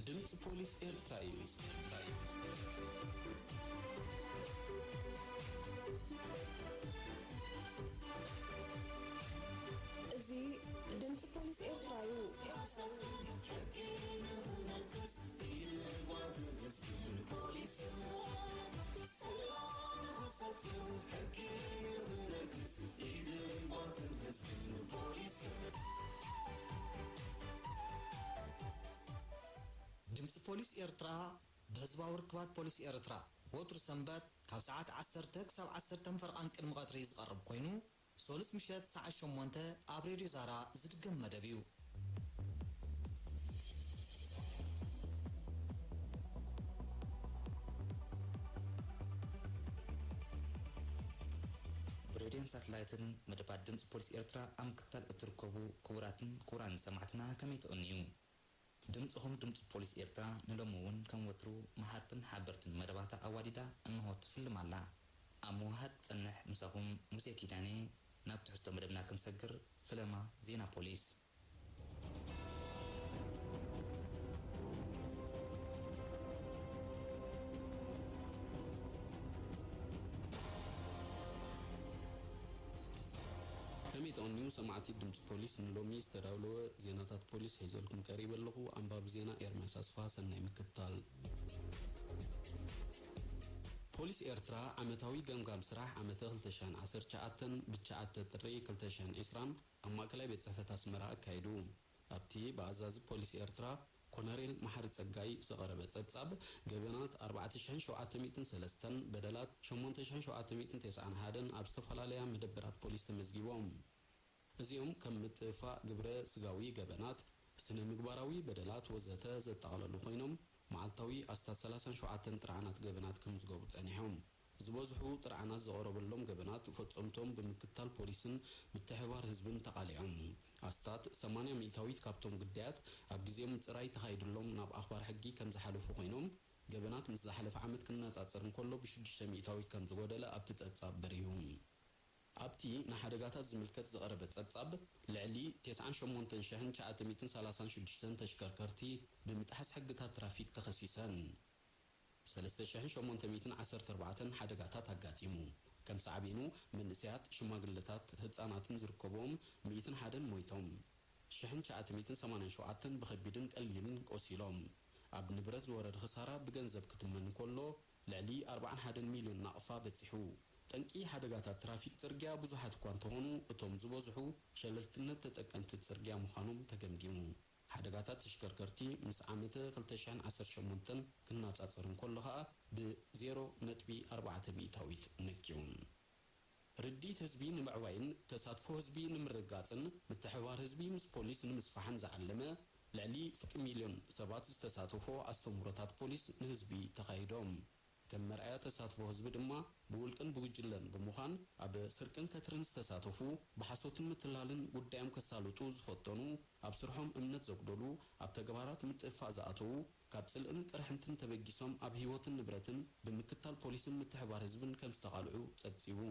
ድምፂ ፖሊስ ኤርትራ እዩ። እዚ ድምፂ ፖሊስ ኤርትራ እዩ። ድምፂ ፖሊስ ኤርትራ ብህዝባዊ ርክባት ፖሊስ ኤርትራ ወትሩ ሰንበት ካብ ሰዓት ዓሰርተ ክሳብ ዓሰርተ ፈረቓን ቅድሚ ቀትሪ ዝቐርብ ኮይኑ፣ ሶሉስ ምሸት ሰዓት ሸሞንተ ኣብ ሬድዮ ዛራ ዝድገም መደብ እዩ። ብሬድዮን ሳተላይትን መደባት ድምፂ ፖሊስ ኤርትራ ኣብ ምክትታል እትርከቡ ክቡራትን ክቡራን ሰማዕትና ከመይ ትቕንዩ? ድምጽኹም ድምጺ ፖሊስ ኤርትራ ንሎሚ እውን ከም ወትሩ መሃርትን ሓበርትን መደባታ ኣዋዲዳ እንሆ ትፍልም ኣላ። ኣብ ምውሃድ ትጸንሕ ምሳኹም ሙሴ ኪዳነ። ናብ ትሕዝቶ መደብና ክንሰግር ፍለማ ዜና ፖሊስ። ከመይ ትቕንዩ ሰማዕቲ ድምጺ ፖሊስ፣ ንሎሚ ዝተዳለወ ዜናታት ፖሊስ ሒዘልኩም ቀሪበ ኣለኹ። ኣንባቢ ዜና ኤርምያስ ኣስፍሃ። ሰናይ ምክትታል። ፖሊስ ኤርትራ ዓመታዊ ገምጋም ስራሕ ዓመተ ክልተ ሽሕን ዓሰርተ ትሽዓተን ብትሽዓተ ጥሪ ክልተ ሽሕን ዕስራን ኣብ ማእከላይ ቤት ጽሕፈት ኣስመራ ኣካይዱ። ኣብቲ ብኣዛዚ ፖሊስ ኤርትራ ኮነሬል መሓሪ ጸጋይ ዝቐረበ ጸብጻብ፣ ገበናት ኣርባዕተ ሽሕን ሸውዓተ ሚእትን ሰለስተን፣ በደላት ሸሞንተ ሽሕን ሸውዓተ ሚእትን ተስዓን ሓደን ኣብ ዝተፈላለያ መደበራት ፖሊስ ተመዝጊቦም። እዚኦም ከም ምጥፋእ ግብረ ስጋዊ ገበናት፣ ስነ ምግባራዊ በደላት ወዘተ ዘጠቓለሉ ኮይኖም፣ መዓልታዊ ኣስታት ሰላሳን ሸውዓተን ጥርዓናት ገበናት ክምዝገቡ ጸኒሖም። ዝበዝሑ ጥርዓናት ዝቐረበሎም ገበናት ፈጸምቶም ብምክትታል ፖሊስን ምትሕብባር ህዝብን ተቓሊዖም። ኣስታት ሰማንያ ሚእታዊት ካብቶም ግዳያት ኣብ ግዜ ምጽራይ ተኻይድሎም ናብ ኣኽባር ሕጊ ከም ዝሓለፉ ኮይኖም፣ ገበናት ምስ ዝሓለፈ ዓመት ክነጻጸር እንከሎ ብሽዱሽተ ሚእታዊት ከም ዝጎደለ ኣብቲ ጸብጻብ በሪሁ። ኣብቲ ንሓደጋታት ዝምልከት ዝቐረበ ጸብጻብ፣ ልዕሊ ተስዓን ሸሞንተን ሽሕን ትሽዓተ ሚእትን ሰላሳን ሽዱሽተን ተሽከርከርቲ ብምጥሓስ ሕግታት ትራፊክ ተኸሲሰን። ሰለስተ ሽሕን ሸሞንተ ሚእትን ዓሰርተ ኣርባዕተን ሓደጋታት ኣጋጢሙ። ከም ሳዕቤኑ፣ መንእሰያት፣ ሽማግለታት፣ ህጻናትን ዝርከብዎም ሚእትን ሓደን ሞይቶም። ሽሕን ትሽዓተ ሚእትን ሰማንያን ሸውዓተን ብኸቢድን ቀሊልን ቆሲሎም። ኣብ ንብረት ዝወረደ ክሳራ ብገንዘብ ክትመን እንከሎ፣ ልዕሊ ኣርባዓን ሓደን ሚልዮን ናቕፋ በጺሑ። ጠንቂ ሓደጋታት ትራፊክ ጽርግያ ብዙሓት እኳ እንተኾኑ፣ እቶም ዝበዝሑ ሸለልትነት ተጠቀምቲ ጽርግያ ምዃኖም ተገምጊሙ። ሓደጋታት ተሽከርከርቲ ምስ ዓመተ ክልተ ሽሕን ዓሰርተ ሸሞንተን ክነጻጸር እንከሎ ኸኣ ብዜሮ ነጥቢ ኣርባዕተ ሚእታዊት ነክዩ። ርድኢት ህዝቢ ንምዕባይን ተሳትፎ ህዝቢ ንምርግጋጽን ምትሕብባር ህዝቢ ምስ ፖሊስ ንምስፋሕን ዝዓለመ ልዕሊ ፍርቂ ሚልዮን ሰባት ዝተሳተፎ ኣስተምህሮታት ፖሊስ ንህዝቢ ተኻይዶም። ከም መርኣያ ተሳትፎ ህዝቢ ድማ ብውልቅን ብጉጅለን ብምዃን ኣብ ስርቅን ከትርን ዝተሳተፉ፣ ብሓሶትን ምትላልን ጉዳዮም ከሳልጡ ዝፈተኑ፣ ኣብ ስርሖም እምነት ዘጉደሉ፣ ኣብ ተግባራት ምጥፍፋእ ዝኣተዉ፣ ካብ ጽልእን ቅርሕንትን ተበጊሶም ኣብ ህይወትን ንብረትን ብምክታል ፖሊስን ምትሕባር ህዝብን ከም ዝተቓልዑ ጸብጺቡ።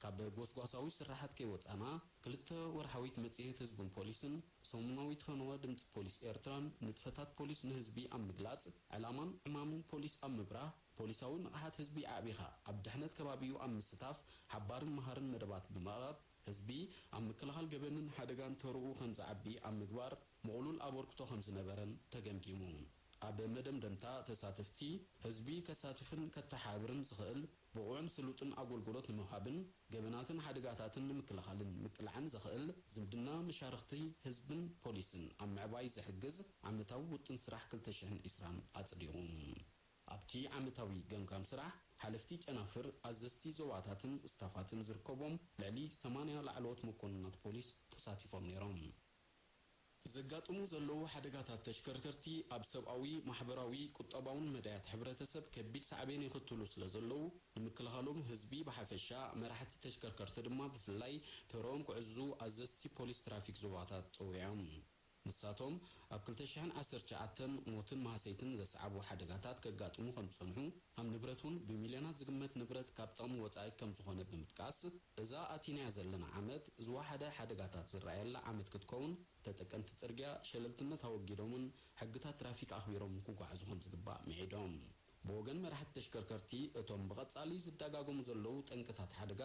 ካብ ጎስጓሳዊ ስራሓት ከይወጻና፣ ክልተ ወርሓዊት መጽሔት ህዝብን ፖሊስን፣ ሰሙናዊት ፈነወ ድምጺ ፖሊስ ኤርትራን ንጥፈታት ፖሊስ ንህዝቢ ኣብ ምግላጽ፣ ዕላማን ዕማምን ፖሊስ ኣብ ምብራህ፣ ፖሊሳዊ ንቕሓት ህዝቢ ኣዕቢኻ ኣብ ድሕነት ከባቢኡ ኣብ ምስታፍ፣ ሓባርን መሃርን መደባት ብምቕራብ፣ ህዝቢ ኣብ ምክልኻል ገበንን ሓደጋን ተርኡ ከም ዝዓቢ ኣብ ምግባር ምቕሉል ኣበርክቶ ከም ዝነበረን ተገምጊሙ። ኣብ መደምደምታ ተሳተፍቲ፣ ህዝቢ ከሳትፍን ከተሓባብርን ዝኽእል ብቑዕን ስሉጥን ኣገልግሎት ንምሃብን ገበናትን ሓደጋታትን ንምክልኻልን ምቅላዕን ዘኽእል ዝምድና መሻርኽቲ ህዝብን ፖሊስን ኣብ ምዕባይ ዝሕግዝ ዓመታዊ ውጥን ስራሕ ክልተ ሽሕን ዕስራን ኣጽዲቑ። ኣብቲ ዓመታዊ ገምጋም ስራሕ፣ ሓለፍቲ ጨናፍር፣ ኣዘዝቲ ዞባታትን ስታፋትን ዝርከቦም ልዕሊ ሰማንያ ላዕለዎት መኮንናት ፖሊስ ተሳቲፎም ነይሮም። ዘጋጥሙ ዘለዉ ሓደጋታት ተሽከርከርቲ ኣብ ሰብኣዊ፣ ማሕበራዊ፣ ቁጠባውን መዳያት ሕብረተሰብ ከቢድ ሳዕቤን የኽትሉ ስለ ዘለዉ፣ ንምክልኻሎም ህዝቢ ብሓፈሻ፣ መራሕቲ ተሽከርከርቲ ድማ ብፍላይ ተረኦም ክዕዙ ኣዘዝቲ ፖሊስ ትራፊክ ዞባታት ጸዊዖም። ንሳቶም ኣብ ክልተ ሽሕን ዓሰርተ ትሽዓተን ሞትን ማህሰይትን ዘስዓቡ ሓደጋታት ከጋጥሙ ከም ዝጸንሑ፣ ኣብ ንብረት እውን ብሚልዮናት ዝግመት ንብረት ካብ ጥቕሚ ወጻኢ ከም ዝኾነ ብምጥቃስ፣ እዛ ኣቲናያ ዘለና ዓመት ዝወሓደ ሓደጋታት ዝረኣየላ ዓመት ክትከውን፣ ተጠቀምቲ ጽርግያ ሸለልትነት ኣወጊዶምን ሕግታት ትራፊክ ኣኽቢሮም ክጓዓዙ ከም ዝግባእ ምዒዶም። ብወገን መራሕቲ ተሽከርከርቲ፣ እቶም ብቐጻሊ ዝደጋገሙ ዘለዉ ጠንቅታት ሓደጋ፣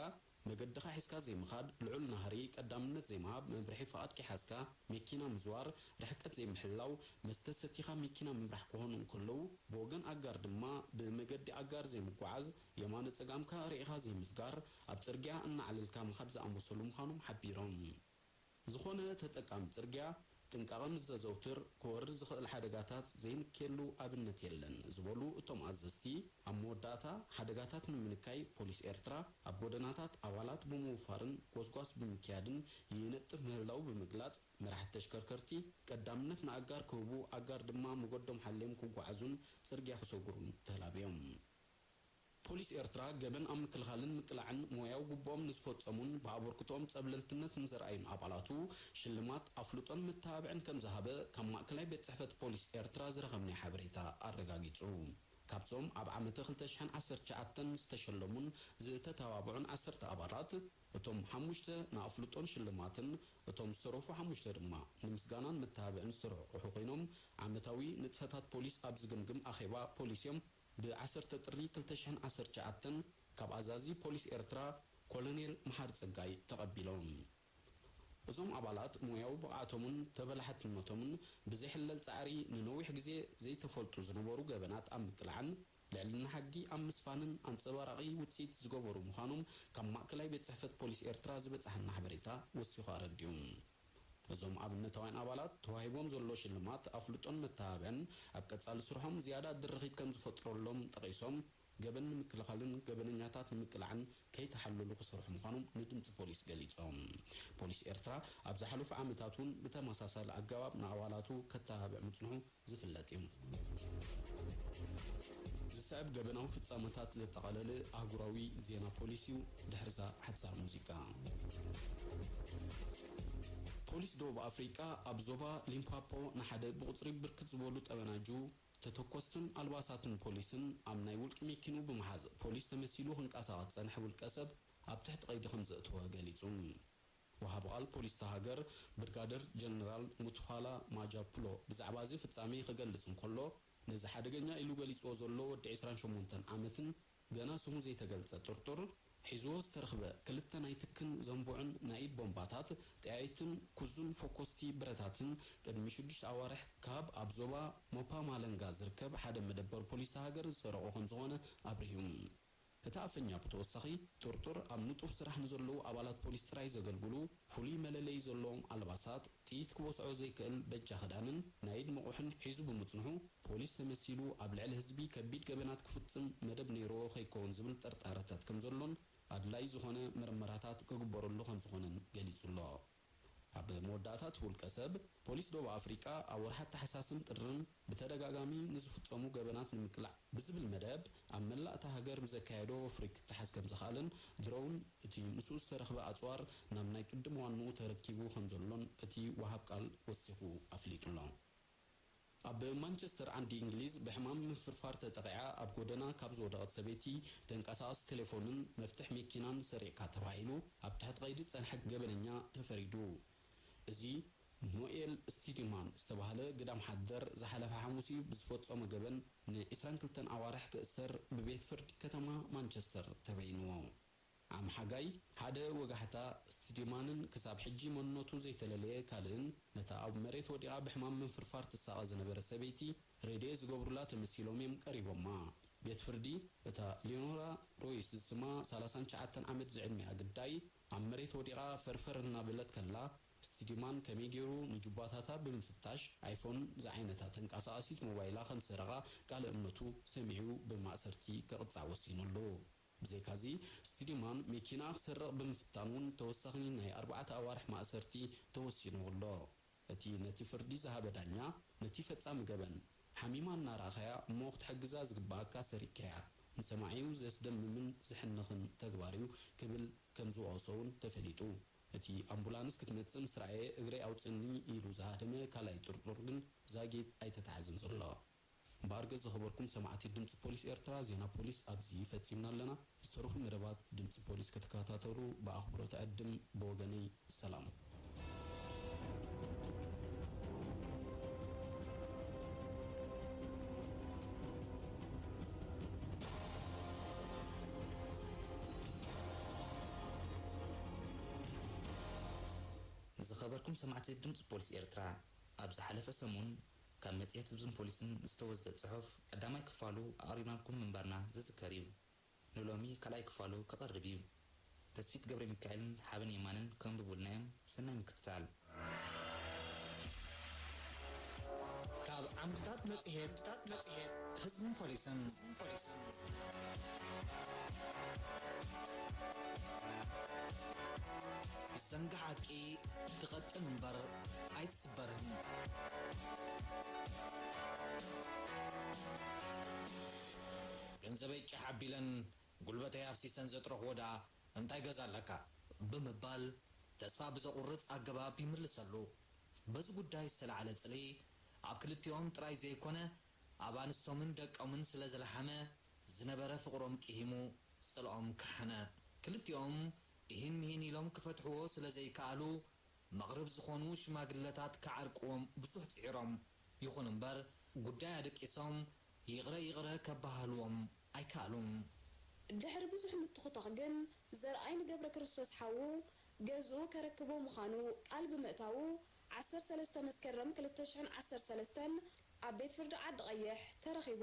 መገድኻ ሒዝካ ዘይምኻድ፣ ልዑል ናህሪ፣ ቀዳምነት ዘይምሃብ፣ መምርሒ ፍቓድ ከይሓዝካ መኪና ምዝዋር፣ ርሕቀት ዘይምሕላው፣ መስተ ሰቲኻ መኪና ምምራሕ ክኾኑ እንከለዉ፣ ብወገን ኣጋር ድማ ብመገዲ ኣጋር ዘይምጓዓዝ፣ የማነ ጸጋምካ ርኢኻ ዘይምስጋር፣ ኣብ ጽርግያ እናዓለልካ ምኻድ ዝኣመሰሉ ምዃኖም ሓቢሮም። ዝኾነ ተጠቃሚ ጽርግያ ጥንቃቐ ምስ ዘዘውትር፣ ክወርድ ዝኽእል ሓደጋታት ዘይንክየሉ ኣብነት የለን ዝበሉ እቶም ኣዘዝቲ፣ ኣብ መወዳእታ ሓደጋታት ንምንካይ ፖሊስ ኤርትራ ኣብ ጎደናታት ኣባላት ብምውፋርን ጎስጓስ ብምክያድን ይነጥፍ ምህላው ብምግላጽ፣ መራሕቲ ተሽከርከርቲ ቀዳምነት ንኣጋር ክህቡ፣ ኣጋር ድማ መገዶም ሓልዮም ክጓዓዙን ጽርግያ ክሰጉሩን ተላብዮም። ፖሊስ ኤርትራ ገበን ኣብ ምክልኻልን ምቅላዕን ሞያዊ ግቡኦም ንዝፈጸሙን ብኣበርክቶኦም ጸብለልትነት ንዘርኣዩን ኣባላቱ ሽልማት ኣፍልጦን መተባብዕን ከም ዝሃበ ካብ ማእከላይ ቤት ጽሕፈት ፖሊስ ኤርትራ ዝረኸብናዮ ሓበሬታ ኣረጋጊጹ። ካብዞም ኣብ ዓመተ ክልተ ሽሕን ዓሰርተ ትሽዓተን ዝተሸለሙን ዝተተባብዑን ዓሰርተ ኣባላት፣ እቶም ሓሙሽተ ንኣፍልጦን ሽልማትን፣ እቶም ዝተረፉ ሓሙሽተ ድማ ንምስጋናን መተባብዕን ዝተረቑሑ ኮይኖም፣ ዓመታዊ ንጥፈታት ፖሊስ ኣብ ዝግምግም ኣኼባ ፖሊስ እዮም ብ ዓሰርተ ጥሪ ክልተ ሽሕን ዓሰርተ ትሽዓተን ካብ ኣዛዚ ፖሊስ ኤርትራ ኮሎኔል መሓሪ ጸጋይ ተቐቢሎም። እዞም ኣባላት ሞያዊ ብቕዓቶምን ተበላሓትነቶምን ብዘይሕለል ጻዕሪ ንነዊሕ ግዜ ዘይተፈልጡ ዝነበሩ ገበናት ኣብ ምቅላዕን ልዕልና ሕጊ ኣብ ምስፋንን ኣንጸባራቒ ውጽኢት ዝገበሩ ምዃኖም ካብ ማእከላይ ቤት ጽሕፈት ፖሊስ ኤርትራ ዝበጽሓና ሓበሬታ ወሲኹ ኣረዲኡ። እዞም ኣብነታውያን ኣባላት ተዋሂቦም ዘሎ ሽልማት ኣፍልጦን መተባብዕን ኣብ ቀጻሊ ስርሖም ዝያዳ ድርኺት ከም ዝፈጥረሎም ጠቒሶም፣ ገበን ንምክልኻልን ገበነኛታት ንምቅላዕን ከይተሓለሉ ክሰርሑ ምዃኖም ንድምጺ ፖሊስ ገሊጾም። ፖሊስ ኤርትራ ኣብ ዝሓለፉ ዓመታት እውን ብተመሳሳሊ ኣገባብ ንኣባላቱ ከተባብዕ ምጽንሑ ዝፍለጥ እዩ። ዝስዕብ ገበናዊ ፍጻመታት ዘጠቓለለ ኣህጉራዊ ዜና ፖሊስ እዩ። ድሕርዛ ሓጻር ሙዚቃ። ፖሊስ ደቡብ ኣፍሪቃ ኣብ ዞባ ሊምፖፖ ንሓደ ብቑጽሪ ብርክት ዝበሉ ጠበናጁ፣ ተተኮስትን ኣልባሳትን ፖሊስን ኣብ ናይ ውልቂ መኪንኡ ብምሓዝ ፖሊስ ተመሲሉ ክንቀሳቐስ ዝጸንሐ ውልቀ ሰብ ኣብ ትሕቲ ቀይዲ ከም ዘእተወ ገሊጹ። ወሃቢ ቃል ፖሊስ እታ ሃገር ብርጋደር ጀነራል ሙትፋላ ማጃፕሎ ብዛዕባ እዚ ፍጻሜ ክገልጽ እንከሎ፣ ነዚ ሓደገኛ ኢሉ ገሊጽዎ ዘሎ ወዲ ዕስራን ሸሞንተን ዓመትን ገና ስሙ ዘይተገልጸ ጥርጡር፣ ሒዝዎ ዝተረኽበ ክልተ ናይ ትክን ዘንቡዕን ናይ ኢድ ቦምባታት፣ ጠያይትን ኩዙን ፈኮስቲ ብረታትን ቅድሚ ሽዱሽተ ኣዋርሕ ካብ ኣብ ዞባ ሞፓማለንጋ ዝርከብ ሓደ መደበር ፖሊስ እታ ሃገር ዝሰረቖ ከም ዝኾነ ኣብሪሁ። እቲ ኣፈኛ ብተወሳኺ፣ ጥርጡር ኣብ ንጡፍ ስራሕ ንዘለዉ ኣባላት ፖሊስ ጥራይ ዘገልግሉ፣ ፍሉይ መለለዪ ዘለዎም ኣልባሳት፣ ጥይት ክወስዖ ዘይክእል በጃ ክዳንን ናይ ኢድ መቑሕን ሒዙ ብምጽንሑ፣ ፖሊስ ተመሲሉ ኣብ ልዕሊ ህዝቢ ከቢድ ገበናት ክፍጽም መደብ ነይርዎ ከይከውን ዝብል ጥርጣረታት ከም ዘሎን ኣድላዪ ዝኾነ መርመራታት ክግበረሉ ከም ዝኾነን ገሊጹ ኣሎ። ኣብ መወዳእታ እቲ ውልቀ ሰብ፣ ፖሊስ ደቡብ ኣፍሪቃ ኣብ ወርሓት ታሕሳስን ጥርን ብተደጋጋሚ ንዝፍጸሙ ገበናት ንምቅላዕ ብዝብል መደብ ኣብ መላእ እታ ሃገር ብዘካየዶ ወፍሪ ክተሓዝ ከም ዝኸኣለን፣ ድሮ እውን እቲ ምስኡ ዝተረኽበ ኣጽዋር ናብ ናይ ቅድም ዋንኡ ተረኪቡ ከም ዘሎን እቲ ወሃብ ቃል ወሲኹ ኣፍሊጡ ኣሎ። ኣብ ማንቸስተር ዓንዲ እንግሊዝ ብሕማም ምፍርፋር ተጠቒዓ ኣብ ጎደና ካብ ዝወደቐት ሰበይቲ ተንቀሳቓሲ ቴሌፎንን መፍትሕ መኪናን ሰሪቕካ ተባሂሉ ኣብ ትሕቲ ቀይዲ ዝጸንሐ ገበነኛ ተፈሪዱ። እዚ ኖኤል ስቲድማን ዝተባህለ ግዳም ሓደር ዝሓለፈ ሓሙስ እዩ ብዝፈጸሞ ገበን ን ዕስራን ክልተን ኣዋርሕ ክእሰር ብቤት ፍርዲ ከተማ ማንቸስተር ተበይንዎ። ዓም ሓጋይ ሓደ ወጋሕታ፣ ስቲድማንን ክሳብ ሕጂ መንነቱ ዘይተለለየ ካልእን ነታ ኣብ መሬት ወዲቓ ብሕማም ምንፍርፋር ትሳቐ ዝነበረ ሰበይቲ ሬድዮ ዝገብሩላ ተመሲሎም እዮም ቀሪቦማ። ቤት ፍርዲ፣ እታ ሊዮኖራ ሮይስ ዝስማ ሰላሳን ትሽዓተን ዓመት ዝዕድሚኣ ግዳይ ኣብ መሬት ወዲቓ ፈርፈር እናበለት ከላ፣ ስቲድማን ከመይ ገይሩ ንጁባታታ ብምፍታሽ፣ ኣይፎን ዝዓይነታ ተንቀሳቓሲት ሞባይላ ከም ዝሰረቓ ቃለ እምነቱ ሰሚዑ ብማእሰርቲ ክቕጻዕ ወሲኑ ኣሎ። ብዘይካዚ፣ ስቲድማን መኪና ክሰርቕ ብምፍታን እውን ተወሳኺ ናይ ኣርባዕተ ኣዋርሕ ማእሰርቲ ተወሲኑ ኣሎ። እቲ ነቲ ፍርዲ ዝሃበ ዳኛ፣ ነቲ ፈጻሚ ገበን፣ ሓሚማ እናረኣኻያ እሞ ክትሕግዛ ዝግብኣካ ሰሪቕካያ፣ ንሰማዒኡ ዘስደምምን ዝሕንኽን ተግባር እዩ ክብል ከም ዝወቐሶ እውን ተፈሊጡ። እቲ ኣምቡላንስ ክትመጽእ ምስ ረኣየ፣ እግረይ ኣውጽእኒ ኢሉ ዝሃደመ ካልኣይ ጥርጡር ግን ዛጊት ኣይተታሕዘን ዘሎ። እምበኣር ግን ዝኸበርኩም ሰማዕቲ ድምጺ ፖሊስ ኤርትራ፣ ዜና ፖሊስ ኣብዚ ፈጺምና ኣለና። ዝተረፉ መደባት ድምጺ ፖሊስ ክትከታተሉ ብኣኽብሮት እዕድም። ብወገነይ ሰላም። ዝኸበርኩም ሰማዕቲ ድምጺ ፖሊስ ኤርትራ፣ ኣብ ዝሓለፈ ሰሙን ካብ መጽሔት ህዝብን ፖሊስን ዝተወስደ ጽሑፍ ቀዳማይ ክፋሉ ኣቕሪብናልኩም ምንባርና ዝዝከር እዩ። ንሎሚ ካልኣይ ክፋሉ ክቐርብ እዩ። ተስፊት ገብረ ሚካኤልን ሓበን የማንን ከንብቡልና እዮም። ሰናይ ምክትታል። ካብ ዓምድታት መጽሔት ህዝብን ፖሊስን። ዘንጋ ሓቂ ትቐጥን እምበር ኣይትስበርን። ገንዘበይ ጫሕ ኣቢለን ጉልበተይ ኣፍሲሰን ዘጥረኽዎ ደኣ እንታይ ገዛ ኣለካ? ብምባል ተስፋ ብዘቑርጽ ኣገባብ ይምልሰሉ። በዚ ጉዳይ ዝተላዕለ ጽልኢ ኣብ ክልቲኦም ጥራይ ዘይኮነ፣ ኣብ ኣንስቶምን ደቆምን ስለ ዝለሓመ ዝነበረ ፍቕሮም ቂሂሙ ጽልኦም ከሓነ። ክልቲኦም ኢሂን ምሂን ኢሎም ክፈትሕዎ ስለ ዘይከኣሉ፣ መቕርብ ዝኾኑ ሽማግለታት ክዓርቅዎም ብዙሕ ጽዒሮም። ይኹን እምበር፣ ጉዳይ ኣደቂሶም ይቕረ ይቕረ ከባህልዎም ኣይከኣሉን። ድሕሪ ብዙሕ ምትኹታኽ ግን፣ ዘርኣይ ንገብረክርስቶስ ሓዉ ገዝኡ ከረክቦ ምዃኑ ቃል ብምእታዉ፣ ዓሰርተ ሰለስተ መስከረም ክልተ ሽሕን ዓሰርተ ሰለስተን ኣብ ቤት ፍርዲ ዓዲ ቀይሕ ተረኺቡ።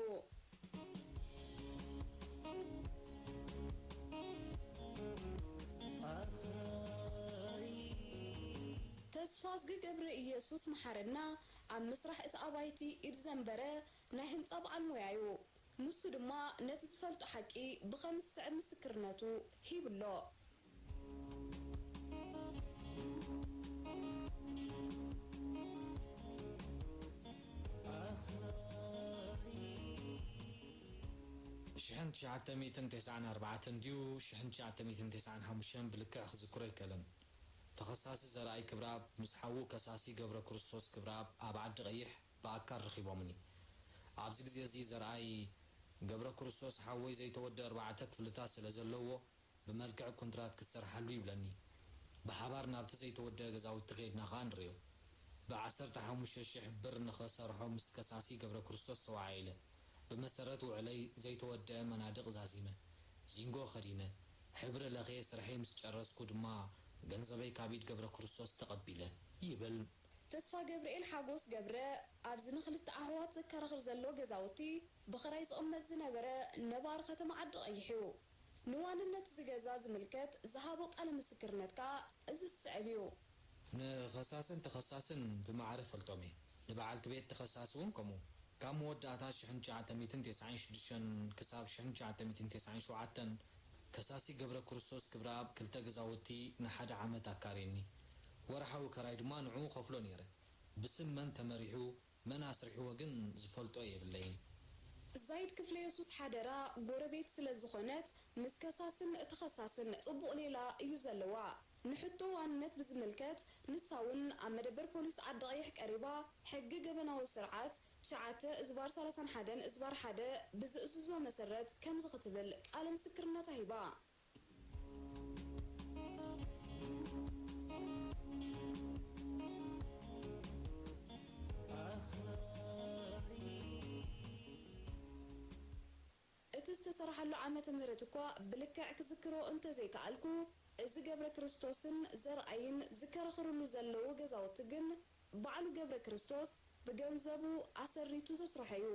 ተስፋዝጊ ገብረ ኢየሱስ መሓረና ኣብ ምስራሕ እቲ ኣባይቲ ኢድ ዘንበረ ናይ ህንጻ በዓል ሞያ እዩ። ንሱ ድማ ነቲ ዝፈልጦ ሓቂ ብኸም ዝስዕብ ምስክርነቱ ሂቡ'ሎ። ሽሕን ትሽዓተ ሚእትን ተስዓን ኣርባዕተን ድዩ ሽሕን ትሽዓተ ሚእትን ተስዓን ሓሙሽተን ብልክዕ ክዝክሮ ኣይክእልን። ተኸሳሲ ዘርኣይ ክብረኣብ ምስ ሓዉ ከሳሲ ገብረ ክርስቶስ ክብረኣብ ኣብ ዓዲ ቀይሕ ብኣካል ረኺቦምኒ። ኣብዚ ግዜ እዚ ዘርኣይ፣ ገብረ ክርስቶስ ሓወይ ዘይተወድአ ኣርባዕተ ክፍልታት ስለ ዘለዎ፣ ብመልክዕ ኮንትራት ክትሰርሓሉ ይብለኒ። ብሓባር ናብቲ ዘይተወድአ ገዛውቲ ከይድና ኸኣ ንርእዮ። ብዓሰርተ ሓሙሽተ ሽሕ ብር ንኸሰርሖ ምስ ከሳሲ ገብረ ክርስቶስ ተወዓዒለ። ብመሰረት ውዕለይ ዘይተወድአ መናድቕ ዛዚመ። ዚንጎ ኸዲነ። ሕብሪ ለኽየ ስርሐይ ምስ ጨረስኩ ድማ ገንዘበይ ካብ ኢድ ገብረ ክርስቶስ ተቐቢለ። ይብል። ተስፋ ገብርኤል ሓጎስ ገብረ ኣብዚ ንኽልተ ኣሕዋት ዘከራኽር ዘሎ ገዛውቲ ብኽራይ ዝቕመጥ ዝነበረ ነባሪ ከተማ ዓዲ ቀይሕ እዩ። ንዋንነት እዚ ገዛ ዝምልከት ዝሃቦ ቃለ ምስክርነት ከኣ እዚ ዝስዕብ እዩ። ንኸሳስን ተኸሳስን ብማዕረ እፈልጦም እየ። ንበዓልቲ ቤት ተኸሳሲ እውን ከምኡ። ካብ መወዳእታ ሽሕን ትሽዓተ ሚእትን ተስዓን ሽዱሽተን ክሳብ ሽሕን ትሽዓተ ሚእትን ተስዓን ሸውዓተን ከሳሲ ገብረ ክርስቶስ ክብረኣብ ክልተ ገዛውቲ ንሓደ ዓመት ኣካርየኒ። ወርሓዊ ከራይ ድማ ንዕኡ ከፍሎ ነይረ። ብስም መን ተመሪሑ መን ኣስሪሕዎ ግን ዝፈልጦ የብለይን። ዛይድ ክፍለየሱስ ሓደራ ጎረቤት ስለ ዝኾነት፣ ምስ ከሳስን ተኸሳስን ጽቡቕ ሌላ እዩ ዘለዋ። ንሕቶ ዋንነት ብዝምልከት፣ ንሳ እውን ኣብ መደበር ፖሊስ ዓዲ ቀይሕ ቀሪባ፣ ሕጊ ገበናዊ ስርዓት ትሽዓተ እዝባር ሰላሳን ሓደን እዝባር ሓደ ብዝእዝዞ መሰረት ከምዚ ክትብል ቃለ ምስክርነታ ሂባ። እቲ ዝተሰርሓሉ ዓመተ ምህረት እኳ ብልክዕ ክዝክሮ እንተዘይከኣልኩ፣ እዚ ገብረ ክርስቶስን ዘርኣይን ዝከራኸርሉ ዘለዉ ገዛውቲ ግን ባዕሉ ገብረ ክርስቶስ ብገንዘቡ ኣሰሪቱ ዘስርሖ እዩ።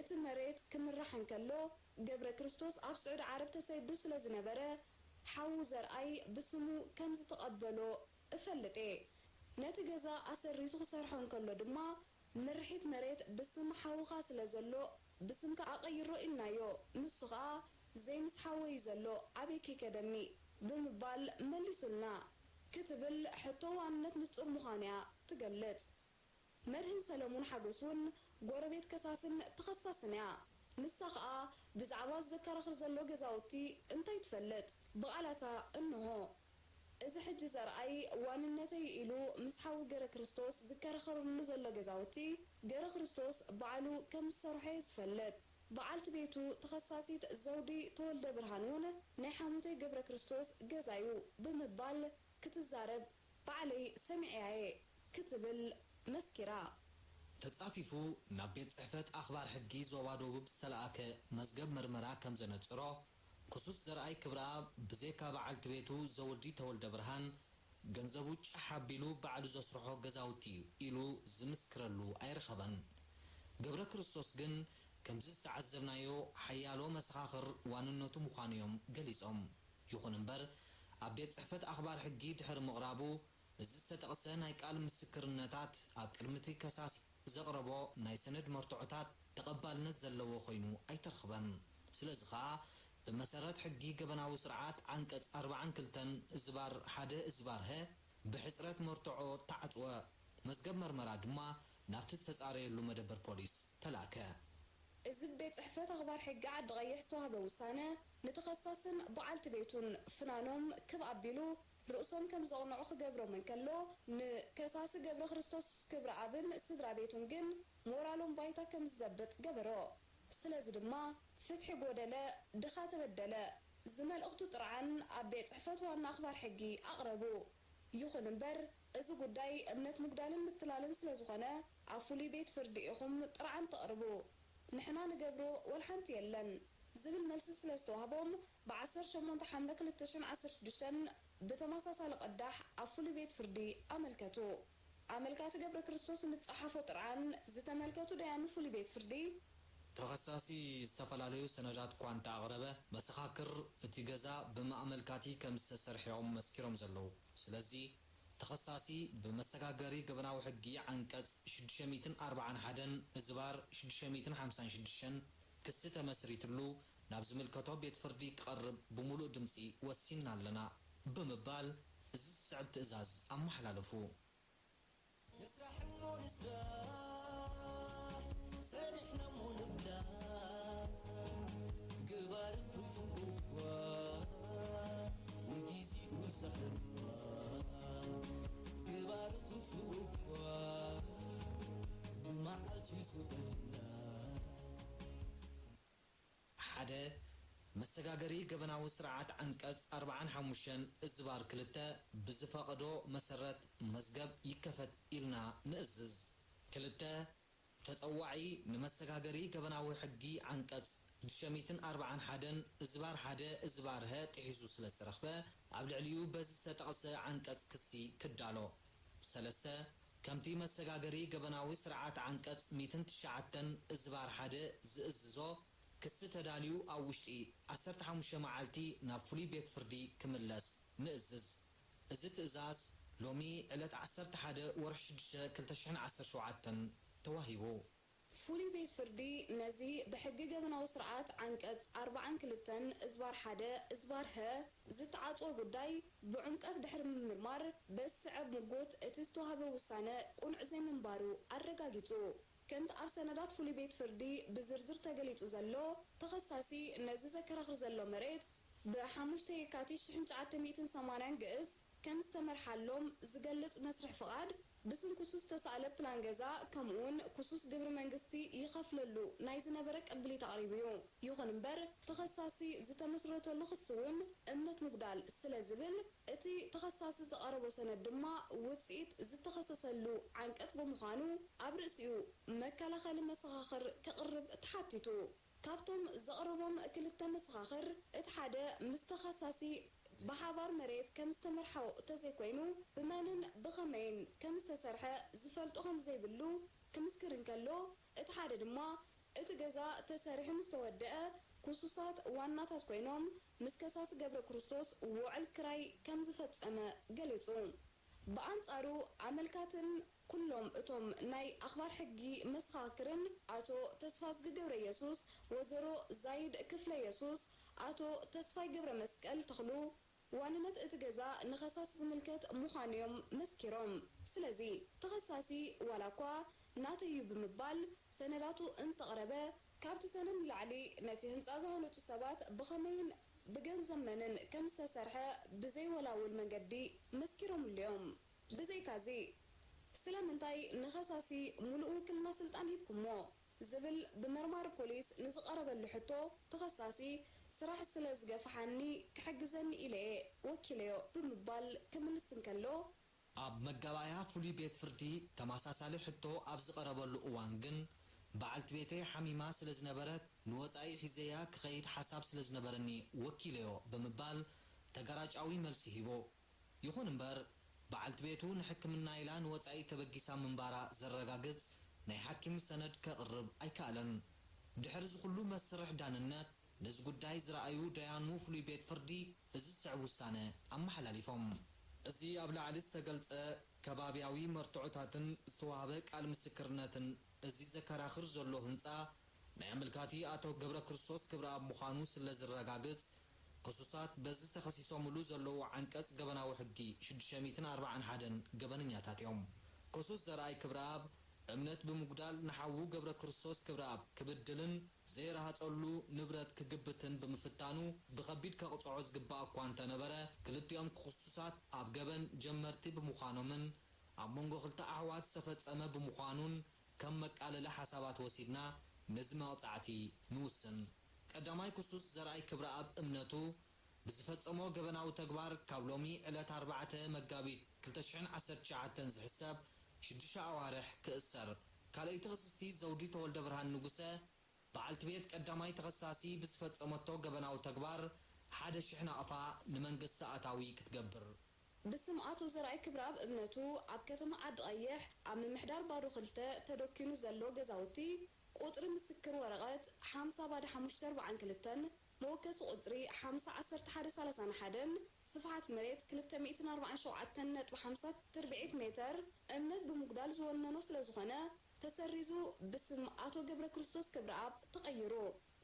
እቲ መሬት ክምራሕ እንከሎ፣ ገብረ ክርስቶስ ኣብ ስዑዲ ዓረብ ተሰይዱ ስለ ዝነበረ፣ ሓዉ ዘርኣይ ብስሙ ከም ዝተቐበሎ እፈልጥ እየ። ነቲ ገዛ ኣሰሪቱ ክሰርሖ እንከሎ ድማ፣ ምርሒት መሬት ብስም ሓውኻ ስለ ዘሎ፣ ብስምካ ኣቐይሮ ኢልናዮ። ንሱ ኸኣ፣ ዘይምስ ሓወይ እዩ ዘሎ፣ ኣበይ ከይከደኒ? ብምባል መሊሱልና፣ ክትብል ሕቶ ዋንነት ንጹር ምዃኑ እያ ትገልጽ። መድህን ሰለሙን ሓጎስ እውን ጎረቤት ከሳስን ተኸሳስን እያ። ንሳ ኸኣ ብዛዕባ ዘከራኽር ዘሎ ገዛውቲ እንታይ ትፈልጥ? ብቓላታ እንሆ። እዚ ሕጂ ዘርኣይ ዋንነተይ ኢሉ ምስ ሓዉ ገረ ክርስቶስ ዝከራኸረሉ ዘሎ ገዛውቲ፣ ገረ ክርስቶስ ባዕሉ ከም ዝሰርሖ እየ ዝፈልጥ። በዓልቲ ቤቱ ተኸሳሲት ዘውዲ ተወልደብርሃን እውን ናይ ሓሙተይ ገብረክርስቶስ ገዛ'ዩ ብምባል ክትዛረብ ባዕለይ ሰሚዐያ'የ ክትብል መስኪራ። ተጻፊፉ ናብ ቤት ጽሕፈት ኣኽባር ሕጊ ዞባ ደቡብ ዝተለኣከ መዝገብ መርመራ ከም ዘነጽሮ፣ ክሱስ ዘርኣይ ክብረኣብ ብዘይካ በዓልቲ ቤቱ ዘውዲ ተወልደብርሃን፣ ገንዘቡ ጫሕ ኣቢሉ ባዕሉ ዘስርሖ ገዛውቲ እዩ ኢሉ ዝምስክረሉ ኣይረኸበን። ገብረክርስቶስ ግን ከምዚ ዝተዓዘብናዮ ሓያሎ መሰኻኽር ዋንነቱ ምዃኑ እዮም ገሊጾም። ይኹን እምበር፣ ኣብ ቤት ጽሕፈት ኣኽባር ሕጊ ድሕሪ ምቕራቡ፣ እዚ ዝተጠቕሰ ናይ ቃል ምስክርነታት ኣብ ቅድሚ እቲ ከሳሲ ዘቕረቦ ናይ ሰነድ መርትዖታት ተቐባልነት ዘለዎ ኮይኑ ኣይተረኽበን። ስለዚ ኸኣ፣ ብመሰረት ሕጊ ገበናዊ ስርዓት ዓንቀጽ ኣርባዓን ክልተን እዝባር ሓደ እዝባር ሀ ብሕጽረት መርትዖ ተዓጽወ። መዝገብ መርመራ ድማ ናብቲ ዝተጻረየሉ መደበር ፖሊስ ተላእከ። እዚ ብቤት ጽሕፈት ኣኽባር ሕጊ ዓዲ ቀይሕ ዝተዋህበ ውሳነ፣ ንተኸሳስን በዓልቲ ቤቱን ፍናኖም ክብ ኣቢሉ ርእሶም ከም ዘቕንዑ ክገብሮም እንከሎ፣ ንከሳሲ ገብረክርስቶስ ክብረኣብን ስድራ ቤቱን ግን ሞራሎም ባይታ ከም ዝዘብጥ ገበሮ። ስለዚ ድማ፣ ፍትሒ ጎደለ፣ ድኻ ተበደለ ዝመልእኽቱ ጥርዓን ኣብ ቤት ጽሕፈት ዋና ኣኽባር ሕጊ ኣቕረቡ። ይኹን እምበር፣ እዚ ጉዳይ እምነት ምጉዳልን ምትላልን ስለ ዝኾነ፣ ኣብ ፍሉይ ቤት ፍርዲ ኢኹም ጥርዓን ተቕርቡ። ንሕና ንገብሮ ወላ ሓንቲ የለን ዝብል መልሲ ስለ ዝተዋህቦም፣ ብ ዓሰርተ ሸሞንተ ሓምለ ክልተ ሽሕን ዓሰርተ ሽዱሽተን ብተመሳሳሊ ቅዳሕ ኣብ ፍሉይ ቤት ፍርዲ ኣመልከቱ። ኣመልካቲ ገብረክርስቶስ ንጸሓፎ ጥርዓን ዝተመልከቱ ደያኑ ፍሉይ ቤት ፍርዲ፣ ተኸሳሲ ዝተፈላለዩ ሰነዳት እኳ እንተኣቕረበ፣ መሰኻክር እቲ ገዛ ብመኣመልካቲ ከም ዝተሰርሐ እዮም መስኪሮም ዘለዉ። ስለዚ፣ ተኸሳሲ ብመሰጋገሪ ገበናዊ ሕጊ ዓንቀጽ ሽዱሽተ ሚእትን ኣርባዓን ሓደን እዝባር ሽዱሽተ ሚእትን ሓምሳን ሽዱሽተን ክሲ ተመስሪትሉ ናብ ዝምልከቶ ቤት ፍርዲ ክቐርብ ብምሉእ ድምጺ ወሲንና ኣለና ብምባል እዚ ዝስዕብ ትእዛዝ ኣመሓላለፉ። ንስራሕ እሞ ንስራሕ፣ ሰሪሕና እሞ ንብላዕ። ገባሪ ክፉእ እኳ ንጊዜኡ ይስሕና፣ ገባሪ ክፉእ እኳ ብመዓልቲ ይስሕና። ሓደ፣ መሰጋገሪ ገበናዊ ስርዓት ዓንቀጽ ኣርባዓን ሓሙሽተን እዝባር ክልተ ብዝፈቐዶ መሰረት መዝገብ ይከፈት ኢልና ንእዝዝ። ክልተ፣ ተጸዋዒ ንመሰጋገሪ ገበናዊ ሕጊ ዓንቀጽ ሽዱሽተ ሚእትን ኣርባዓን ሓደን እዝባር ሓደ እዝባር ሀ ጥሒሱ ስለ ዝተረኽበ፣ ኣብ ልዕሊኡ በዚ ዝተጠቕሰ ዓንቀጽ ክሲ ክዳሎ። ሰለስተ፣ ከምቲ መሰጋገሪ ገበናዊ ስርዓት ዓንቀጽ ሚእትን ትሽዓተን እዝባር ሓደ ዝእዝዞ፣ ክሲ ተዳልዩ ኣብ ውሽጢ ዓሰርተ ሓሙሽተ መዓልቲ ናብ ፍሉይ ቤት ፍርዲ ክምለስ ንእዝዝ። እዚ ትእዛዝ ሎሚ ዕለት ዓሰርተ ሓደ ወርሒ ሽዱሽተ ክልተ ሽሕን ዓሰርተ ሸውዓተን ተዋሂቡ። ፍሉይ ቤት ፍርዲ ነዚ ብሕጊ ገበናዊ ስርዓት ዓንቀጽ ኣርባዓን ክልተን እዝባር ሓደ እዝባር ሀ ዝተዓጽወ ጉዳይ ብዕምቀት ድሕሪ ምምርማር፣ በዚ ዝስዕብ ምጉት እቲ ዝተዋህበ ውሳነ ቅኑዕ ዘይምንባሩ ኣረጋጊጹ። ከምቲ ኣብ ሰነዳት ፍሉይ ቤት ፍርዲ ብዝርዝር ተገሊጹ ዘሎ፣ ተኸሳሲ ነዚ ዘከራኽር ዘሎ መሬት፣ ብሓሙሽተ የካቲት ሽሕን ትሽዓተ ሚእትን ሰማንያን ግእዝ ከም ዝተመርሓሎም ዝገልጽ መስርሕ ፍቓድ፣ ብስም ክሱስ ዝተሳእለ ፕላን ገዛ፣ ከምኡውን ክሱስ ግብሪ መንግስቲ ይኸፍለሉ ናይ ዝነበረ ቅብሊት ኣቕሪቡ እዩ። ይኹን እምበር፣ ተኸሳሲ ዝተመስረተሉ ክሲ እውን እምነት ምጉዳል ስለ ዝብል፣ እቲ ተኸሳሲ ዘቕረቦ ሰነድ ድማ ውጽኢት ዝተኸሰሰሉ ዓንቀጽ ብምዃኑ፣ ኣብ ርእሲኡ መከላኸሊ መሰኻኽር ከቕርብ ተሓቲቱ። ካብቶም ዘቕረቦም ክልተ መሰኻኽር፣ እቲ ሓደ ምስ ተኸሳሲ ብሓባር መሬት ከም ዝተመርሓው ተዘይኮይኑ፣ ብመንን ብኸመይን ከም ዝተሰርሐ ዝፈልጦ ከም ዘይብሉ ክምስክር እንከሎ፣ እቲ ሓደ ድማ እቲ ገዛ ተሰሪሑ ምስ ተወደአ፣ ክሱሳት ዋናታት ኮይኖም ምስ ከሳሲ ገብረክርስቶስ ውዕል ክራይ ከም ዝፈጸመ ገሊጹ። ብኣንጻሩ፣ ኣመልካትን ኩሎም እቶም ናይ ኣኽባር ሕጊ መሰኻክርን፣ ኣቶ ተስፋዝጊ ገብረየሱስ፣ ወይዘሮ ዛይድ ክፍለየሱስ፣ ኣቶ ተስፋይ ገብረመስቀል ተኽሉ፣ ዋንነት እቲ ገዛ ንኸሳሲ ዝምልከት ምዃኑ እዮም መስኪሮም። ስለዚ፣ ተኸሳሲ ዋላ እኳ ናተይ እዩ ብምባል ሰነዳቱ እንተቕረበ፣ ካብቲ ሰነድ ንላዕሊ ነቲ ህንጻ ዝሃነጹ ሰባት ብኸመይን ብገንዘብ መንን ከም ዝተሰርሐ ብዘይወላውል መንገዲ መስኪሮምሉ እዮም። ብዘይካዚ፣ ስለምንታይ ንኸሳሲ ሙሉእ ውክልና ስልጣን ሂብኩሞ? ዝብል ብመርማሪ ፖሊስ ንዝቐረበሉ ሕቶ፣ ተኸሳሲ፣ ስራሕ ስለ ዝገፍሓኒ ክሕግዘኒ ኢለ እየ ወኪለዮ ብምባል ክምልስ እንከሎ፣ ኣብ መጋባእያ ፍሉይ ቤት ፍርዲ ተመሳሳሊ ሕቶ ኣብ ዝቐረበሉ እዋን ግን፣ በዓልቲ ቤተይ ሓሚማ ስለ ዝነበረት፣ ንወጻኢ ሒዘያ ክኸይድ ሓሳብ ስለ ዝነበረኒ ወኪለዮ ብምባል ተገራጫዊ መልሲ ሂቡ። ይኹን እምበር፣ በዓልቲ ቤቱ ንሕክምና ኢላ ንወጻኢ ተበጊሳ ምንባራ ዘረጋግጽ ናይ ሓኪም ሰነድ ከቕርብ ኣይከኣለን። ድሕሪ እዚ ኩሉ መስርሕ ዳንነት፣ ነዚ ጉዳይ ዝረኣዩ ዳያኑ ፍሉይ ቤት ፍርዲ እዚ ዝስዕብ ውሳነ ኣመሓላሊፎም። እዚ ኣብ ላዕሊ ዝተገልጸ ከባብያዊ መርትዖታትን ዝተዋህበ ቃል ምስክርነትን፣ እዚ ዘከራኽር ዘሎ ህንጻ ናይ ኣመልካቲ ኣቶ ገብረክርስቶስ ክብረኣብ ምዃኑ ስለ ዝረጋግጽ፣ ክሱሳት በዚ ተኸሲሶምሉ ዘለዉ ዓንቀጽ ገበናዊ ሕጊ ሽዱሽተ ሚእትን ኣርባዓን ሓደን ገበነኛታት እዮም። ክሱስ ዘርኣይ ክብረኣብ፣ እምነት ብምጉዳል ንሓዉ ገብረክርስቶስ ክብረኣብ ክብድልን ዘይረሃጸሉ ንብረት ክግብትን ብምፍታኑ፣ ብኸቢድ ከቕጽዖ ዝግባእ እኳ እንተነበረ፣ ክልቲኦም ክሱሳት ኣብ ገበን ጀመርቲ ብምዃኖምን ኣብ መንጎ ክልተ ኣሕዋት ዝተፈጸመ ብምዃኑን፣ ከም መቃለሊ ሓሳባት ወሲድና ነዚ መቕጻዕቲ ንውስን። ቀዳማይ ክሱስ ዘርኣይ ክብረኣብ እምነቱ ብዝፈጸሞ ገበናዊ ተግባር ካብ ሎሚ ዕለት ኣርባዕተ መጋቢት ክልተ ሽሕን ዓሰርተ ትሽዓተን ዝሕሰብ ሽዱሽተ ኣዋርሕ ክእሰር። ካልኣይቲ ክስስቲ ዘውዲ ተወልደብርሃን ንጉሰ፣ በዓልቲ ቤት ቀዳማይ ተኸሳሲ ብዝፈጸመቶ ገበናዊ ተግባር ሓደ ሽሕ ናቕፋ ንመንግስቲ ኣታዊ ክትገብር። ብስም ኣቶ ዘርኣይ ክብረኣብ እምነቱ ኣብ ከተማ ዓዲ ቀይሕ ኣብ ምምሕዳር ባዶ ክልተ ተደኪኑ ዘሎ ገዛውቲ ቁጽሪ ምስክር ወረቐት ሓምሳ ባዶ ሓሙሽተ ኣርባዓን ክልተን መወከሲ ቁጽሪ ሓምሳ ዓሰርተ ሓደ ሰላሳን ሓደን ስፍሓት መሬት ክልተ ሚእትን ኣርባዓን ሸውዓተን ነጥቢ ሓምሳ ትርብዒት ሜተር እምነት ብምጉዳል ዝወነኖ ስለ ዝኾነ ተሰሪዙ ብስም ኣቶ ገብረክርስቶስ ክብረኣብ ተቐይሩ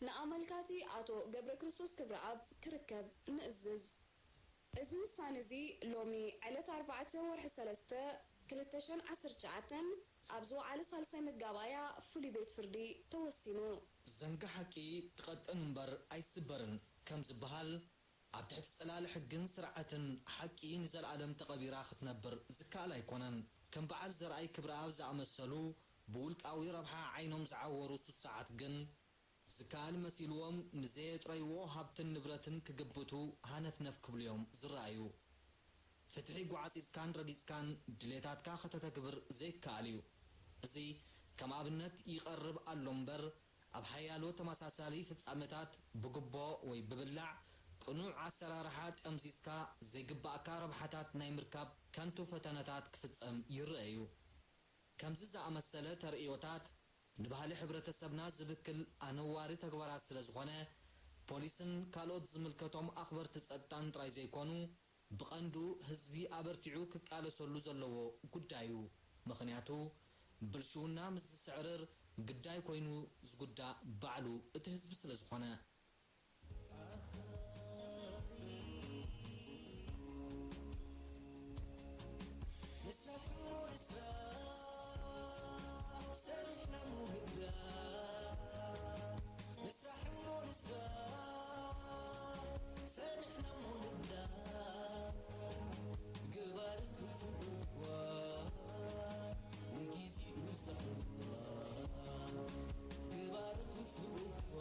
ንኣመልካቲ ኣቶ ገብረክርስቶስ ክብረኣብ ክርከብ ንእዝዝ። እዚ ውሳነ እዚ ሎሚ ዕለት ኣርባዕተ ወርሒ ሰለስተ ክልተ ሽሕን ዓሰርተ ትሽዓተን ኣብ ዝወዓለ ሳልሳይ መጋባእያ ፍሉይ ቤት ፍርዲ ተወሲኑ። ዘንጊ ሓቂ ትቐጥን እምበር ኣይትስበርን ከም ዝበሃል፣ ኣብ ትሕቲ ጽላል ሕግን ስርዓትን ሓቂ ንዘለኣለም ተቐቢራ ክትነብር ዝከኣል ኣይኮነን። ከም በዓል ዘርኣይ ክብረኣብ ዝኣመሰሉ ብውልቃዊ ረብሓ ዓይኖም ዝዓወሩ ሱሳዓት ግን፣ ዝከኣል መሲልዎም ንዘየጥረይዎ ሃብትን ንብረትን ክግብቱ ሃነፍነፍ ክብሉ እዮም ዝረኣዩ። ፍትሒ ጓዕጺጽካን ረጊጽካን ድሌታትካ ከተተግብር ዘይከኣል እዩ። እዚ ከም ኣብነት ይቐርብ ኣሎ እምበር፣ ኣብ ሓያሎ ተመሳሳሊ ፍጻመታት ብጉቦ ወይ ብብላዕ ቅኑዕ ኣሰራርሓ ጠምዚዝካ ዘይግባእካ ረብሓታት ናይ ምርካብ ከንቱ ፈተነታት ክፍጸም ይረአ እዩ። ከምዚ ዝኣመሰለ ተርእዮታት፣ ንባህሊ ሕብረተሰብና ዝብክል ኣነዋሪ ተግባራት ስለ ዝኾነ፣ ፖሊስን ካልኦት ዝምልከቶም ኣኽበርቲ ጸጥታን ጥራይ ዘይኮኑ፣ ብቐንዱ ህዝቢ ኣበርቲዑ ክቃለሰሉ ዘለዎ ጉዳይ እዩ። ምኽንያቱ፣ ብልሽውና ምስ ዝስዕርር፣ ግዳይ ኮይኑ ዝጉዳእ ባዕሉ እቲ ህዝቢ ስለ ዝኾነ። ንስራሕ እሞ ንስራሕ፣ ሰሪሕና እሞ ምብላዕ። ንስራሕ እሞ ንስራሕ፣ ሰሪሕና እሞ ምብላዕ። ገባሪ ክፉእ እኳ ንጊዜኡ ዘኽብር፣ ገባሪ ክፉእ እኳ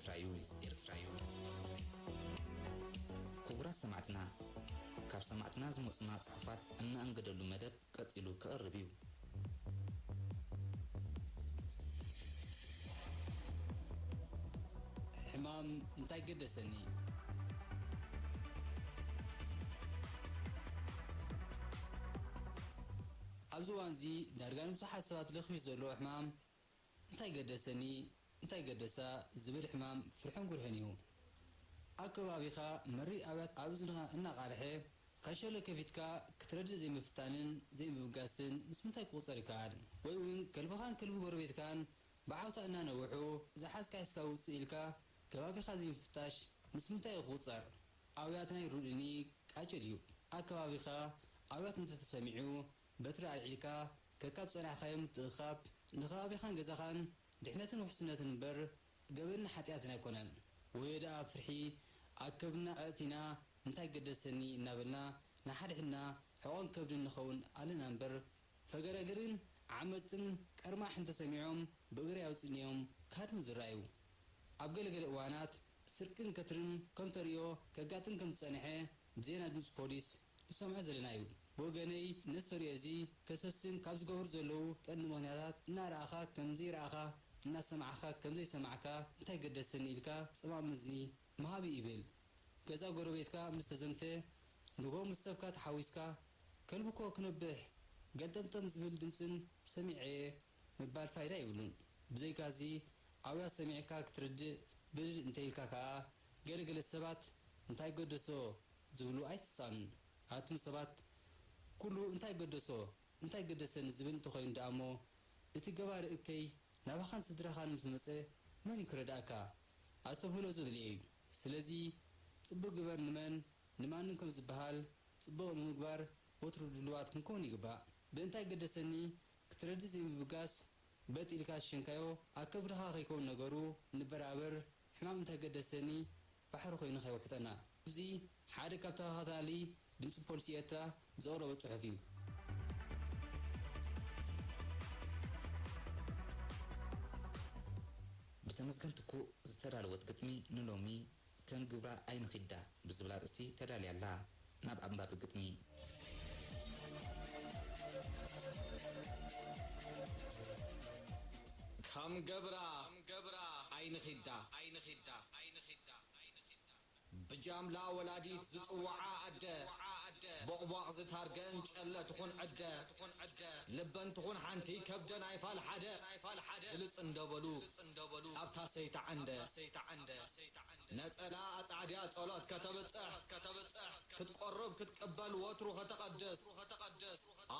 ኤርትራዩ፣ ኤርትራዩ። ክቡራት ሰማዕትና፣ ካብ ሰማዕትና ዝመጹና ጽሑፋት እናኣንገደሉ መደብ ቀጺሉ ክቐርብ እዩ። ሕማም እንታይ ገደሰኒ? ኣብዚ እዋንዚ ዳርጋ ንብዙሓት ሰባት ለኽቢጡ ዘሎ ሕማም እንታይ ገደሰኒ፣ እንታይ ገደሳ ዝብል ሕማም ፍርሕን ጉርሕን እዩ። ኣብ ከባቢኻ መሪር ኣብያት ኣብ እዝንኻ እናቓርሐ፣ ከሸለ ከፊትካ ክትረድእ ዘይምፍታንን ዘይምብጋስን ምስ ምንታይ ክቑጸር ይከኣል? ወይ እውን ከልብኻን ከልቢ ጎረቤትካን ብዓውታ እናነውሑ፣ ዝሓዝካ ሒዝካ ውጽእ ኢልካ ከባቢኻ ዘይምፍታሽ ምስ ምንታይ እዩ ክቑጸር? ኣውያትና ይሩድኒ ቃጭል እዩ። ኣብ ከባቢኻ ኣውያት እንተተሰሚዑ፣ በትሪ ኣልዒልካ ከካብ ጸናሕካዮም ምትእኽኻብ ንከባቢኻን ገዛኻን ድሕነትን ውሕስነትን እምበር ገበንን ሓጢኣትን ኣይኮነን። ወዮ ደኣ ፍርሒ ኣብ ከብድና ኣእቲና እንታይ ገደሰኒ እናበልና ንሓድሕድና ሕቖን ከብድን ንኸውን ኣለና እምበር፣ ፈገራግርን ዓመጽን ቀርማሕ እንተሰሚዖም ብእግሪ ኣውጺእናዮም ክሃድሙ ዝረኣዩ። ኣብ ገለገለ እዋናት ስርቅን ከትርን ከም ተርእዮ ከጋጥም ከም ዝጸንሐ ብዜና ድምጺ ፖሊስ ንሰምዖ ዘለና እዩ። ብወገነይ ነዚ ተርእዮ እዚ ከሰስን ካብ ዝገብሩ ዘለዉ ቀንዲ ምኽንያታት እናረኣኻ ከም ዘይረኣኻ እናሰማዕኻ ከም ዘይሰማዕካ እንታይ ገደሰኒ ኢልካ ጽማም መዝኒ ምሃብ እዩ ይብል። ገዛ ጎረቤትካ ምስ ተዘምተ ንግሆ ምስ ሰብካ ተሓዊስካ ከልቢ እኮ ክነብሕ ገልጠምጠም ዝብል ድምጽን ሰሚዐ እየ ምባል ፋይዳ የብሉን። ብዘይካዚ ኣውያት ሰሚዕካ ክትርድእ ብድድ እንተኢልካ ከኣ ገለገለ ሰባት እንታይ ገደሶ ዝብሉ ኣይትሳኑን። ኣቱም ሰባት ኩሉ እንታይ ገደሶ እንታይ ገደሰኒ ዝብል እንተኾይኑ ደኣሞ እቲ ገባሪ እከይ ናባኻን ስድራኻን ምስ መጸ መን እዩ ክረድኣካ? ኣስተብህሎ ዘድልዮ እዩ። ስለዚ ጽቡቕ ግበር ንመን ንማንን ከም ዝበሃል ጽቡቕ ንምግባር ወትሩ ድሉዋት ክንከውን ይግባእ። ብእንታይ ገደሰኒ ክትረድእ ዘይምብጋስ በጥ ኢልካ ዝሸንካዮ ኣብ ከብድኻ ከይከውን ነገሩ ንበራበር ሕማም እንታይ ገደሰኒ ባሕሪ ኮይኑ ከይውሕጠና። እዚ ሓደ ካብ ተኸታታሊ ድምጺ ፖሊስ ኤርትራ ዘቕረቦ ጽሑፍ እዩ። ብተመስገን ትኩእ ዝተዳለወት ግጥሚ ንሎሚ ከም ግብራ ኣይንኺዳ ብዝብል ኣርእስቲ ተዳልያ ኣላ። ናብ ኣንባቢ ግጥሚ። ከም ገብራ ኣይንኺዳ። ብጃምላ ወላዲት ዝጽውዓ ኣደ፣ ቦቕቧቕ ዝታርገን ጨለ ትኹን ዕደ፣ ልበን ትኹን ሓንቲ ከብደን ኣይፋል ሓደ፣ ግልጽ እንደበሉ ኣብታ ሰይታ ዓንደ። ነጸላ ኣጻዕድያ ጸሎት ከተብጽሕ፣ ክትቆርብ ክትቅበል ወትሩ ከተቐድስ፣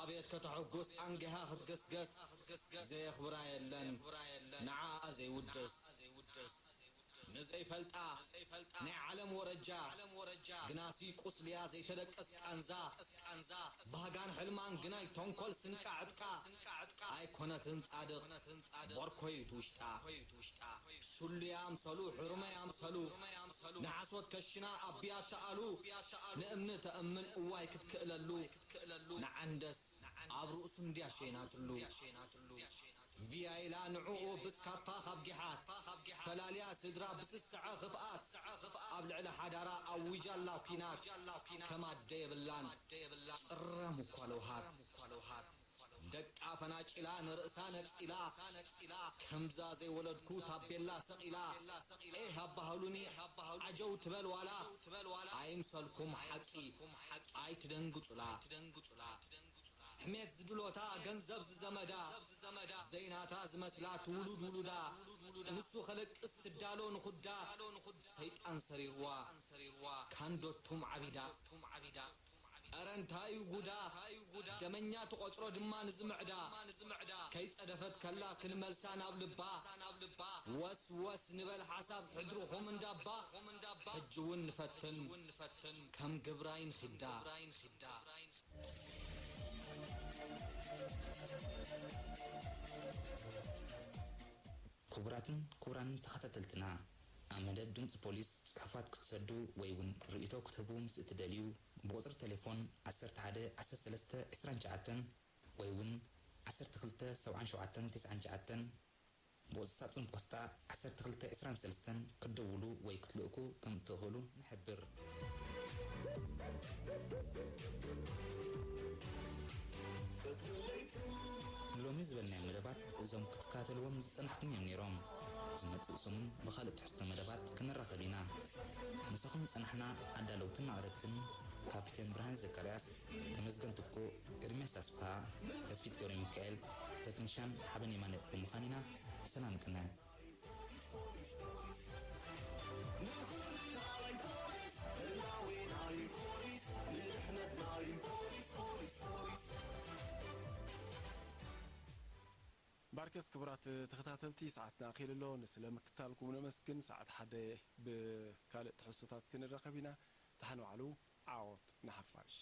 ኣቤት ከተሐጉስ ኣንጊሃ ክትገስገስ፣ ዘየኽብራ የለን ንዓኣ ዘይውድስ። ንዘይፈልጣ ናይ ዓለም ወረጃ፣ ግናሲ ቁስልያ ዘይተደቀስ ቃንዛ፣ ባህጋን ሕልማን ግናይ ተንኮል ስንቃ ዕጥቃ፣ ኣይኮነትን ጻድቕ ቦርኮይት ውሽጣ። ሽሉያ ኣምሰሉ፣ ሕሩመይ ኣምሰሉ፣ ንሓሶት ከሽና ኣቢያ ተኣሉ፣ ንእምኒ ተእምን እዋይ ክትክእለሉ፣ ንዓንደስ ኣብ ርእሱ እንድያ ሸይናትሉ። ቪያይላ ንዕኡ ብስካፋ ካብ ጊሓት፣ ፈላልያ ስድራ ብስስዐ ክፍኣት፣ ኣብ ልዕሊ ሓዳራ ኣዊጃላ ኲናት፣ ከም ኣደ የብላን ጭረም እኳ ለውሃት። ደቃ ፈናጭላ ንርእሳ ነጺላ፣ ከምዛ ዘይወለድኩ ታቤላ ሰቒላ፣ ኤህ ኣባህሉኒ ዓጀው ትበል ዋላ፣ ኣይምሰልኩም ሓቂ ኣይትደንግጹላ። ሕሜት ዝድሎታ ገንዘብ ዝዘመዳ፣ ዘይናታ ዝመስላ ትውሉድ ውሉዳ፣ ንሱ ከለቅስ ትዳሎ ንኹዳ፣ ሰይጣን ሰሪርዋ ካንዶቱም ዓቢዳ። ኣረ እንታይ እዩ ጉዳ፣ ደመኛ ትቖጽሮ ድማ ንዝምዕዳ፣ ከይጸደፈት ከላ ክንመልሳ ናብ ልባ፣ ወስ ወስ ንበል ሓሳብ ሕድርኹም እንዳባ፣ ሕጂ እውን ንፈትን ከም ግብራይ ንኺዳ። ክቡራትን ክቡራንን ተኸታተልትና፣ ኣብ መደብ ድምጺ ፖሊስ ጽሑፋት ክትሰዱ ወይ እውን ርእይቶ ክትህቡ ምስ እትደልዩ፣ ብቁጽሪ ቴሌፎን ዓሰርተ ሓደ ዓሰርተ ሰለስተ ዕስራን ትሽዓተን ወይ እውን ዓሰርተ ክልተ ሰብዓን ሸውዓተን ተስዓን ትሽዓተን ብቁጽሪ ሳጹን ፖስጣ ዓሰርተ ክልተ ዕስራን ሰለስተን ክትድውሉ ወይ ክትልእኩ ከም እትኽእሉ ንሕብር። ንሎሚ ዝበልናዮም መደባት እዞም ክትከታተልዎም ዝጸናሕኩም እዮም ነይሮም። ዝመጽእ ሰሙን ብኻልእ ትሕዝቶ መደባት ክንራኸብ ኢና። ምሳኹም ዝጸናሕና ኣዳለውትን ኣቕረብትን ካፒቴን ብርሃን ዘካርያስ፣ ተመስገን ትኩእ፣ ኤርምያስ ኣስፍሃ፣ ተስፊት ገብረ ሚካኤል፣ ተክኒሻን ሓበን የማነ ብምዃን ኢና። ሰላም ቅነ። ባርከስ ክቡራት ተኸታተልቲ፣ ሰዓትና ኣኺሉ ኣሎ። ንስለ ምክታልኩም ነመስግን። ሰዓት ሓደ ብካልእ ትሕዝቶታት ክንራኸብ ኢና። ደሓን ዋዕሉ። ዓወት ንሓፋሽ።